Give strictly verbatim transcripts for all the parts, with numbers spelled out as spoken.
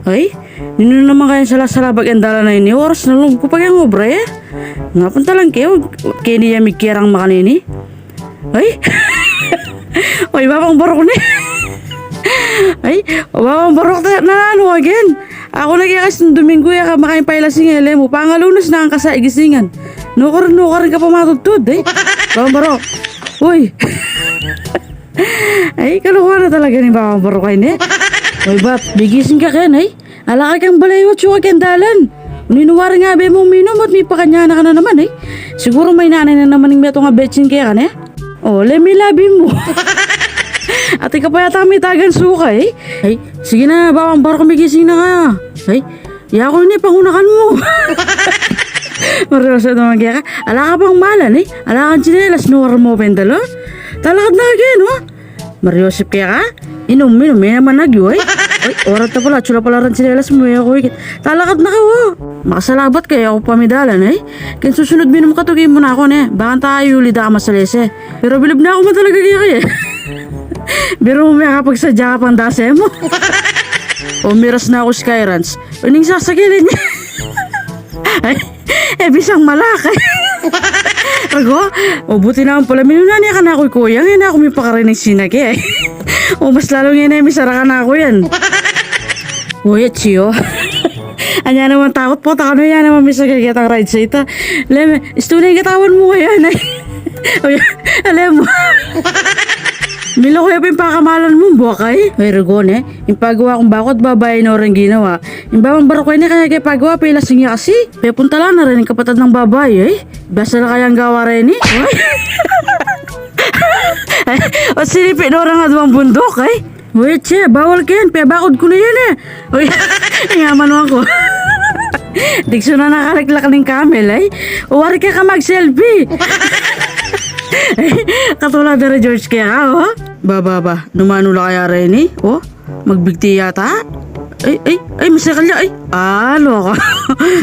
Ay, ninu naman kayang sala-sala ba keng dalan a ini? Oras na lugud ku pa keng obra e. Nga pung talang ke, keni ya migkerang makanini. Ay, oy, Babang Barok ne. Ay, o Babang Barok, ta-, nanu ka ken? Aku na kaya kasi Duminggu ya ka makain pailasing e, lemu. Pangalunas na kang kasa igisingan. Nukarin, nukarin ka pa matudtud e. Babang Barok. Uy. Ay, kalokohan na talaga ning Babang Barok a ini. Uy, Bap, bigising ka ken, ay. Ala ka keng balay, watsu ka keng dalan. Ninu wari nga be mung minum at mipakanyan ka na naman, ay. Siguru mainanay na naman ning metung a betsin keka ne. O, lemi labi mu. Atin ka pa yata mitagan suka, ay. Ay, sige na, Babang Barok, migising na ka. Ay, yaku ini, pangunakan mu. Mariosep naman keka. Ala ka pang malan, ay. Ala kang tsinelas, nukarin mu pa ing dalu. Talakad na ka ken, o. Mariosep keka. Inum, inum, e naman agyu, ay. Ay, oras na pala, atsu la pala reng tsinelas mu, e ku ikit. Talakad na ka, o. Makasalabat ka, e ku pa midalan, ay. Ken susunud minum ka, tuki mu na ku ne. Bakanta ayuli da ka masalese. Pero bilib na ku man talaga keka e. Biru mu, mekapagsadya ka pang dase mu. O, miras na ku Sky Ranch. Uling sasakilin ne. Ay, e bisang malak. Ago, o buti naman pala minuna ne kanaku i Koyang, e na ku mipakarinig sinake. O mas lalu ngeni misara kanaku yan. O, yatsi o. Anya naman takut, pota kanu ya naman misakit ketang ride sa ita. Leme, istu ne ing katawan mu ngeni, ay. O ya, ale mu. Milu ku ya pa ing pakamalan mu, buak ay. Ay, Rigo ne, ing pagawa kung bakut babai no reng ginawa. Ing Babang Barok a ini kaya ke pagawa, pailasing ya kasi. Pepuntalan na rin ing kapatad nang babai, ay. Basa na kayang gawa reni. Ay. Ay, o sinipi no reng aduang bunduk, ay. Uy, tse, bawal ken, pebakud ku na yan e. Uy, nga man ku. Diksu na nakaliklak ning camel, ay. O, wari keka mag-selfie. Katulad da re George keka, o. Ba, ba, ba, nu manu la kaya reni, o. Magbigti yata. Ay, ay, ay, masekal ya, ay. A, loko.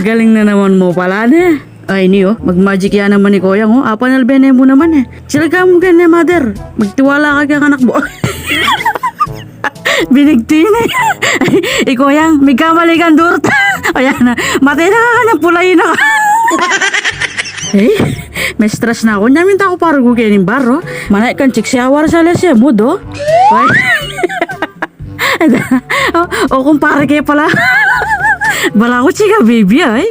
Galing na naman mu pala ne. Ay, ini o, mag-magic ya naman i Koyang, o. Apanalbe ne mu naman e. Sila ka mu ken ne, mother. Magtiwala ka keng anak mu. Binigti ne. I Koyang, migkamali kang durut. Ayan na. Matay na ka, kanyang pulain na ka. E, ma-stress na ku. Nya minta ku pa rugu kening bar, o. Manayap kang chicks, e ku wari sali sa mood, o. Ay. O, o, kumpare ke pala. Balaku chika baby, ay.